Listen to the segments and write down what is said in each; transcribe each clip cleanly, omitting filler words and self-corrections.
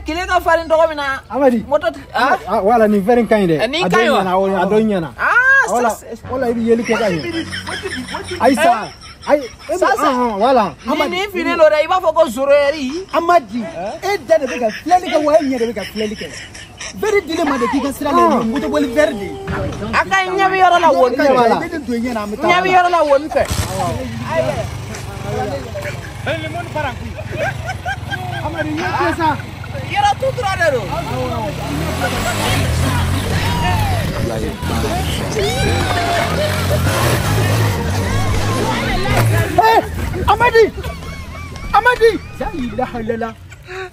Kile ka farin tɔgɔ min na. Amadi. Moto ah wala nin fɛn in ka ɲi dɛ. Nin ka ɲi wa? A dɔ ɲɛna. Ah wala wala i bɛ yeli kɛ ka ɲɛ. Ayisa. Ayi Sasa. Wala. Ni nin fini don dɛ i b'a fɔ ko zoroyɛri. Amadi e da de bɛ ka filɛli kɛ wa e ɲɛ de bɛ ka filɛli kɛ. Verre dilen ma de k'i ka sira la moto boli verre de. A ka ɲi ɲɛ bɛ yɔrɔ la woni fɛ. Ne bɛ don ɲɛ na an bɛ taa. Ɲɛ bɛ yɔrɔ la woni fɛ. Le monde part en couille. Amadi ɲɛ tɛ sa. Yɔrɔ tout droit de don. Hey, Amadi! Amadi! La ilaha illallah.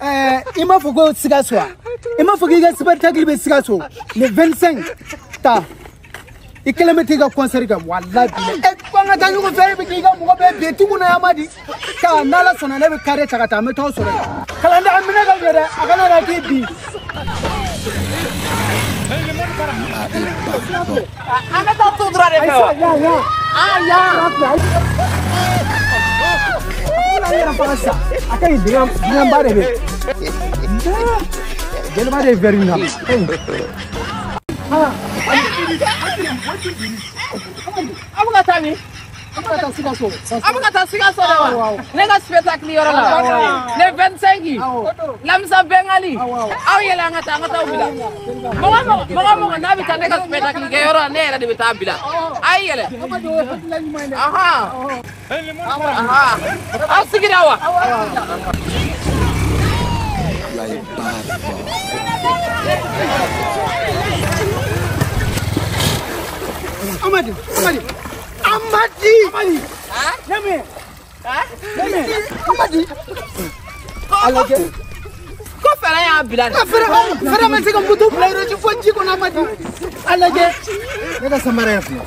I m'a fɔ ko Sikaso wa? I m'a fɔ k'i ka spectacle bɛ Sikaso le 25 ta. I kɛlen bɛ t'i ka concert kɛ walahi bilahi. Ko an ka taa ɲɔgɔn fɛ e bɛ k'i ka mɔgɔ bɛɛ bin tugu na Amadi. Ta n'Ala sɔnna ne bɛ carré ta ka taa an bɛ t'aw sɔrɔ yen. Kalanden a minɛ ka ɲɛ dɛ a kana na k'i bin. An bɛ taa tout droit de fɛ wa? Ayisa yan yan. Ah yan. Yɛrɛ faga sisan a ka ɲi dingɛba de bɛ jeliba de ye verre in na. An bɛ ka taa min? An bɛ ka taa Sikaso. An bɛ ka taa Sikaso de wa? Ne ka spectacle yɔrɔ la. Le 25. Lamisa Bengali. Aw yɛlɛ an ka taa an ka taa bila. Mɔgɔ mɔgɔ n'a bɛ taa ne ka spectacle kɛ yɔrɔ la ne yɛrɛ de bɛ taa bila. A ye yɛlɛ. Ahan. Aw sigira wa? Amadi, Amadi, Amadi, Amadi, Neme, Neme, Amadi. Alajɛ. Ko fɛɛrɛ y'a bila de. Fɛrɛ ma se ka moto bila yɔrɔ si fo ji kɔnɔ Amadi. A lajɛ. Ne ka samara ye filɛ.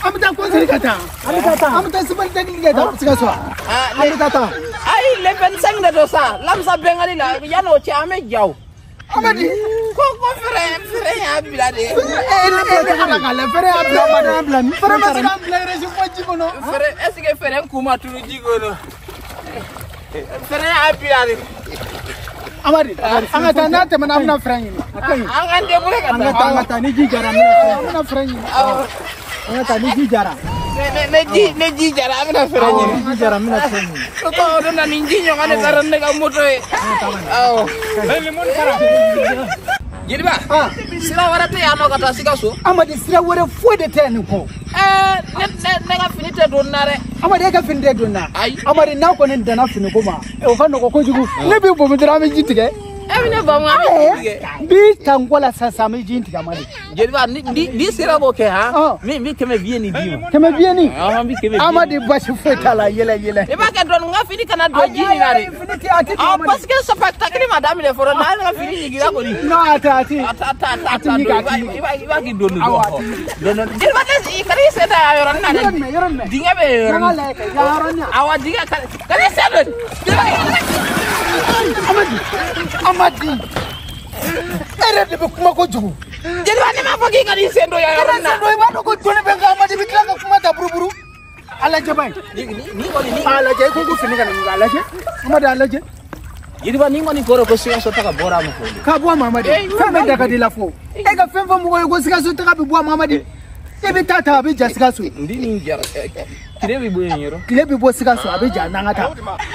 An bɛ taa concert ka taa. An bɛ taa taa. An bɛ taa spectacle kɛ taa Sikaso. An bɛ taa taa. Ayi le 25 de don sa Lamisa Bengali la yan'o cɛ an bɛ ja o. Amadi. Ko fɛrɛ y'a bila de. E ala k'a lajɛ fɛrɛ y'a bila Amadi. Fɛrɛ ma se k'an bila yɔrɔ si fo ji kɔnɔ. Fɛrɛ est ce que fɛrɛ kun ma tunu ji kɔnɔ? Fɛrɛ y'a bila de. Amadi, an ka taa n'a tɛmɛna an bɛna fɛrɛ ɲini. A ka ɲi. An k'an débrouiller ka taa. An ka taa ni ji jara an bɛna fɛrɛ ɲini. An ka taa ni ji jara. Ne ji jara an bɛna fɛrɛ ɲini. Ni ji jara an bɛna fɛrɛ ɲini. Ko o don na nin ji ɲɔgɔn de taara ne ka moto ye. Awɔ. Jeliba, sira wɛrɛ tɛ yan nɔ ka taa Sikaso. Amadi sira wɛrɛ foyi de tɛ yan nin kɔ. Ne ka fini tɛ don na dɛ. Amadi e ka fini tɛ don na. Ayi. Amadi n'a kɔni danna finiko ma o ka nɔgɔ kojugu. Ne b'i bomi dɔrɔn an bɛ ji tigɛ. E bɛ ne bamu an bɛ ji tigɛ. N b'i ta n kɔ la sisan an bɛ ji tigɛ Amadi. Jeliba ni sera k'o kɛ han min bɛ 100 billet nin d'i ma. 100 billet nin. Ɔhɔn n bɛ 100 billet. Amadi basi foyi t'a la yɛlɛ yɛlɛ. I b'a kɛ dɔɔni n ka fini kana don ji nin na dɛ. Fini tɛ a tɛ don Amadi. Parce que spectacle ma daminɛ fɔlɔ n'a ka fini ɲiginna kɔni. Non a tɛ a tɛ. A tɛ ɲigin a tɛ ɲigin. I b'a k'i don don. Dɔɔni jeliba ne kan'i sen da yan yɔrɔnin na dɛ. Yɔrɔ jumɛn yɔrɔ jumɛn. Dingɛ bɛ yen yɔrɔnin. N'an ka lajɛ kɛ yan yɔrɔnin na. Awɔ dingɛ kan'i sen don. Amadi Amadi e yɛrɛ de bɛ kuma kojugu. Jeliba ne m'a fɔ k'i kan'i sen don yan yɔrɔnin na. Sen don i b'a dɔn ko jɔnni bɛ n kan Amadi i bɛ tila ka kuma ta buruburu. A lajɛ ba ye. Ni kɔni ni. A lajɛ i ko ko fini kana ɲugu a lajɛ Amadi a lajɛ. Jeliba ni kɔni kɔrɔ ko Sikaso taga bɔra a ma fɔlɔ. K'a bɔ a ma Amadi fɛn bɛɛ da ka di i la fo. E ka fɛn fɔ mɔgɔ ye ko Sikaso taga bɛ bɔ a ma Amadi. E bɛ taa ta a bɛ ja Sikaso. N ni jara tile bɛ bɔ yen yɔrɔ. Tile bɛ bɔ Sikaso a bɛ ja n'an ka taa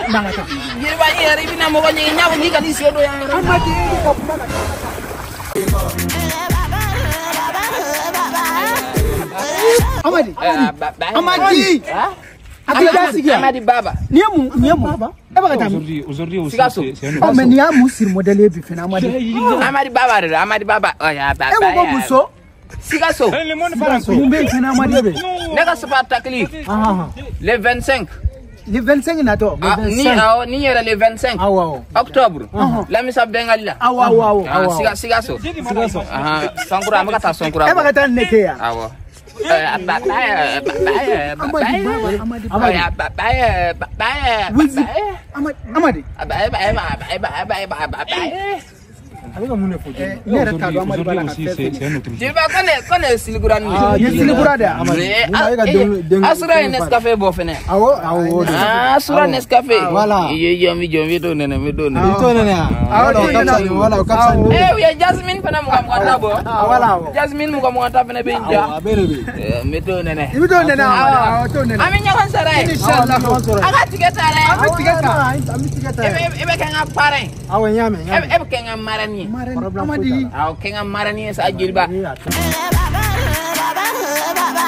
n'an ka taa. Jeliba i yɛrɛ i bɛna mɔgɔ ɲini n y'a fɔ k'i kan'i sen don yan yɔrɔ. Amadi e bɛ ka kuma ka taa. Amadi Amadi a bɛ da sigi yan. Amadi Baba. Nin ye mun nin ye mun e bɛ ka taa min. Aujourd'hui aussi c'est un Ɔ mais nin y'a mun siri modèle ye bi fɛnɛ Amadi. Amadi Baba de don Amadi Baba. E ko ko muso. Sikaso. Mun bɛ yen fɛnɛ Amadi bɛ. Ne ka spectacle. Le 25. Le 25 natɔ. Ni awɔ ni yɛrɛ le 25. Awɔ. Octobre. Lamisa Bengali la. Awɔ awɔ awɔ. Sikaso. Sikaso. Sankura an bɛ ka taa Sankura. E bɛ ka taa nin de kɛ yan. Awɔ. Amadi. A bɛ ka mun de fɔ? Ne yɛrɛ t'a dɔn Amadi b'a la ka fɛn fɛn. Jeliba, kɔne ye silikura nin ye. Silikura de. Amadi. Asura ye Nescafé bɔ fɛnɛ. Awɔ awɔ, o de. Asura Nescafé. Voilà. I ye jɔ, n bɛ jɔ, n bɛ t'o nɛnɛ, n bɛ t'o nɛnɛ. I t'o nɛnɛ wa? Awɔ, o ka fisa ni, voilà, o ka fisa ni. Eh, u ye Jasmine fɛnɛ 20 20 ta bɔ. Voilà. Jasmine 20 20 ta fɛnɛ bɛ n ja. A bɛ de bɛ. N bɛ t'o nɛnɛ. I bɛ t'o nɛnɛ Amadi. Awɔ, t'o nɛnɛ. An bɛ ɲɔgɔn sɔrɔ yen. Inshallah. A ka tigɛ ta dɛ. An bɛ tigɛ ta. An bɛ tigɛ ta. E bɛ kɛ n ka parrain. Awɔ, n y'a mɛn. E bɛ kɛ n ka marraine ye. Marraine Amadi. Awɔ, kɛ n ka marraine ye sa, jeliba. Baba.